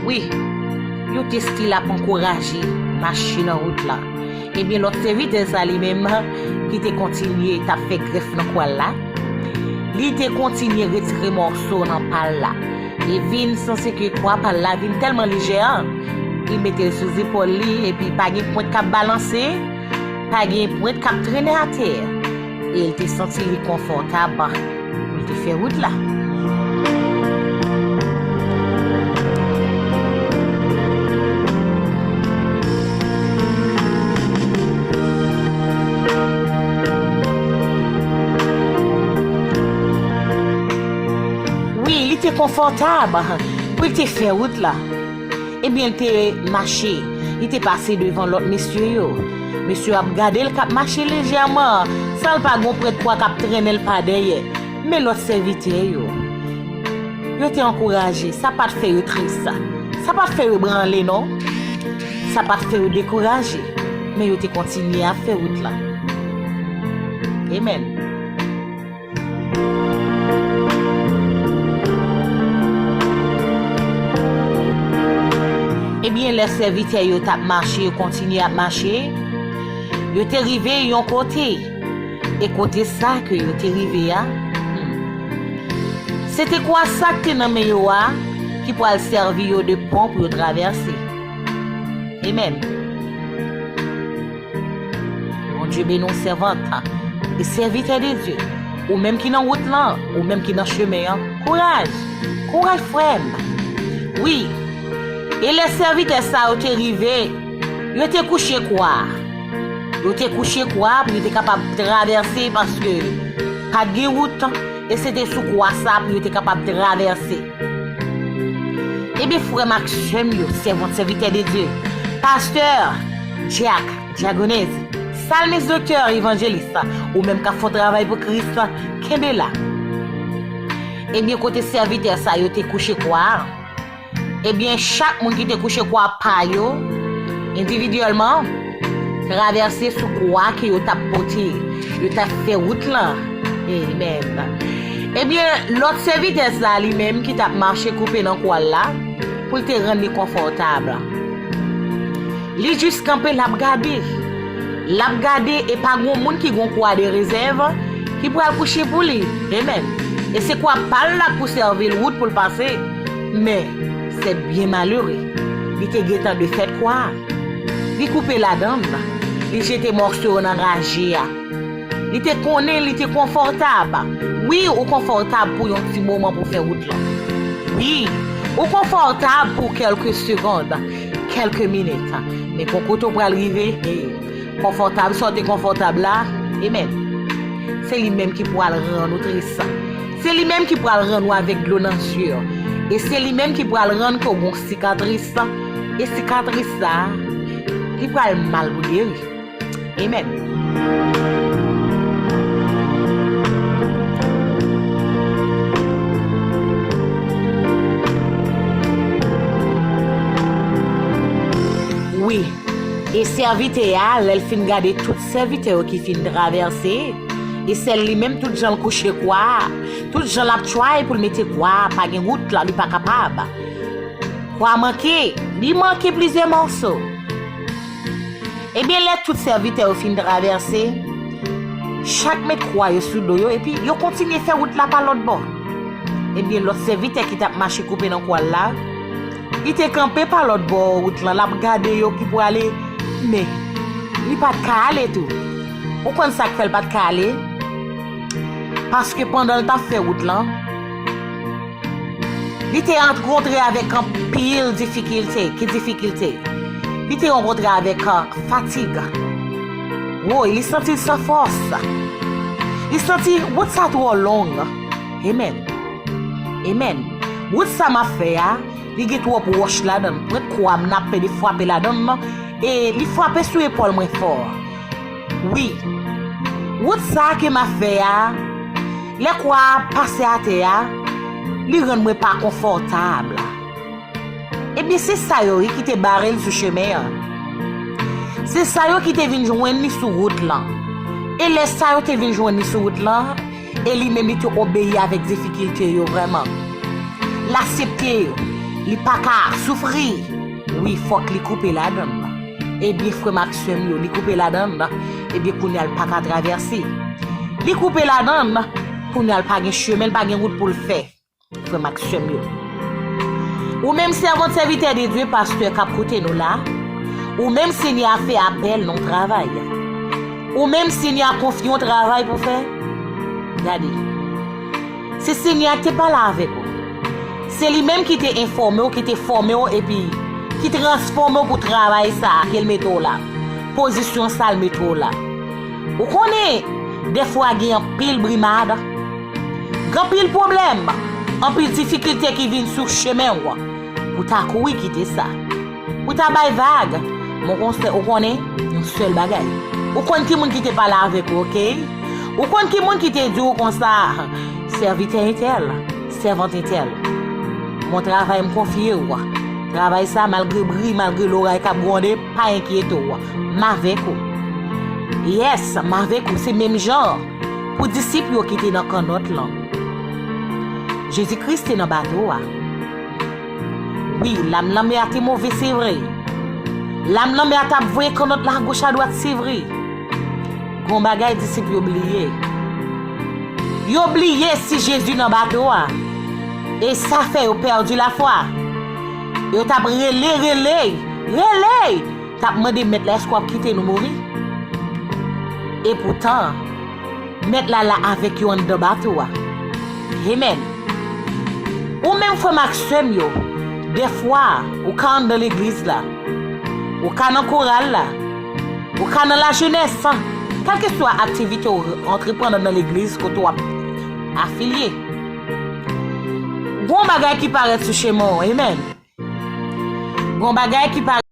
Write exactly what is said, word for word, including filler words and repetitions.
Wi, yo te still ap ankouraje mache nan wout la. Ebyen, lòt sèvitè sa li menm ki te kontinye t ap fè grèf nan kwa l la, li te kontinye retire mòso nan pa l la. E vin sanse ke kwa pa l la vin tèlman lejè, li mete l sou zepòl li, epi pa gen pwent k ap balanse, pa gen pwent k ap trennen atè. E l te santi li konfòtab pou l te fè wout la. Wi, li te konfòtab pou l te fè wout la. Ebyen, l te mache, li te pase devan lòt mesye yo. Mesye yo ap gade l k ap mache lejèman, san l pa gon pwent kwa k ap trennen l pa dèyè. Men lòt sèvitè yo, yo te ankouraje, sa pa t fè yo tris, sa pa t fè yo branle non, sa pa t fè yo dekouraje, men yo te kontinye ap fè wout la. Amen. Ebyen, lè sèvitè yo t ap mache, yo kontinye ap mache, yo te rive yon kote. E kote sa ke yo te rive a, hmm, se te kwa sa k te nan men yo a ki pral sèvi yo de pon pou yo travèse. Amen. Bondye beni w, sèvant e sèvitè de Dye. Ou menm ki nan wout lan, ou menm ki nan chemen an, kouraj! Kouraj, frè m! Wi, e lè sèvitè sa yo te rive, yo te kouche kwa a. Yo te kouche kwa a pou yo te kapab travèse, paske pa t gen wout, e se te sou kwa sa pou yo te kapab travèse. Ebyen, frè m ak sè m yo, sèvant, sèvitè de Dye, pastè, dyak, dyagonès, salmis, doktè, evanjelis, ou menm k ap fè yon travay pou Kris, kenbe la. Ebyen, kote sèvitè sa yo te kouche kwa a, ebyen, chak moun ki te kouche kwa pa yo, endividyèlman, travèse sou kwa ke yo t ap pote. Yo t ap fè wout lan. Amen. Ebyen, lòt sèvitè sa, li menm, ki t ap mache koupe nan kwa l la, pou l te rann li konfòtab, li jis kanpe, l ap gade. L ap gade, e pa gon moun ki gon kwa de rezèv ki pral kouche pou li. Amen. E se kwa pa l la pou sèvi l wout pou l pase. Men, se byen malere. Li te gentan defèt kwa a. Li koupe ladan l. Li jete mòso yo nan raje a. Li te konnen li te konfòtab. Wi, ou konfòtab pou yon ti moman pou fè wout lan. Wi, ou konfòtab pou kèlke segond, kèlke minit. Men gon kote w pral rive, e konfòtab sa w te konfòtab la, amen. Se li menm ki pral rann ou tris. Se li menm ki pral rann ou avèk dlo nan zye. E se li menm ki pral rann ke w gon sikatris. E sikatris sa, li pral mal pou geri. Amen. Wi, e sèvitè a, lè l fin gade tout sèvitè yo ki fin travèse, e sèl li menm tout jan l kouche kwa a, tout jan l ap try pou l mete kwa a, pa gen wout la, li pa kapab. Kwa manke, li manke plizyè mòso. Ebyen, lè tout sèvitè yo fin travèse, chak met kwa yo sou do yo, epi yo kontinye fè wout la pa lòt bò. Ebyen, lòt sèvitè ki t ap mache koupe nan kwa l la, li te kanpe pa lòt bò wout lan, l ap gade yo ki prale, men li pa t ka ale tou. Ou konn sa k fè l pa t ka ale? Paske pandan l t ap fè wout lan, li te rankontre avèk anpil difikilte. Ki difikilte? Li te rankontre avèk, a, fatig. Woy, li santi l san fòs. Li santi wout sa twò long. Amen. Amen. Wout sa m ap fè a, li gen twòp wòch ladan l. Pwent kwa m nan ap pede frape ladan l, e li frape sou epòl mwen fò. Wi. Wout sa ke m ap fè a, lè kwa a pase atè a, li rann mwen pa konfòtab. Ebyen, se sa yo, wi, ki te bare l sou chemen an. Se sa yo ki te vin jwenn li sou wout lan. E lè sa yo te vin jwenn li sou wout lan, e li menm li te obeyi avèk difikilte yo vrèman. L aksepte yo. Li pa ka soufri. Wi, fòk li koupe ladann. Ebyen, frè m ak sè m yo, li koupe ladann. Ebyen, kounye a l pa ka travèse. Li koupe ladann, kounye a l pa gen chemen, l pa gen wout pou l fè. Frè m ak sè m yo. Ou menm sèvant, sèvitè de Dye, pastè k ap koute nou la, ou menm Senyè a fè apèl nan yon travay. Ou menm Senyè a konfye yon travay pou fè. Gade. Se Senyè a ki te pale avèk ou. Se li menm ki te enfòme w, ki te fòme w, epi ki transfòme w pou travay sa a ke l mete w la. Pozisyon sa a l mete w la. Ou konnen, dèfwa gen anpil brimad, gen anpil pwoblèm, anpil difikilte ki vin sou chemen w pou ta kouri kite sa. Pou ta bay vag, mon konsè, ou konnen, yon sèl bagay. Ou konn ki moun ki te pale avèk ou, oke? Ou konn ki moun ki te di w konsa, sèvitè entèl, sèvant entèl. Mon travay m konfye w. Travay sa, malgre bri, malgre loray k ap gwonde, pa enkyete w. M avèk ou. Yes, m avèk ou, se menm jan pou disip yo ki te nan kannòt lan. Jezi Kris te nan bato a. Wi, lam lanmè a te move, se vre. Lam lanmè a t ap voye kannòt la agoch adwat, se vre. Gon bagay disip yo bliye. Yo bliye si Jezi nan bato a. E sa fè yo pèdi lafwa. Yo t ap rele, rele, rele, t ap mande mèt la, èske w ap kite nou mouri? Epoutan, mèt la la avèk yo anndan bato a. Amen. Ou menm frè m ak sè m yo, dèfwa, ou ka anndan legliz la, ou ka nan koral la, ou ka nan lajenès, kèlkeswa aktivite ou antreprann nan legliz kote w ap afilye. Gon bagay ki parèt sou chemen w, amen. Gon bagay ki parèt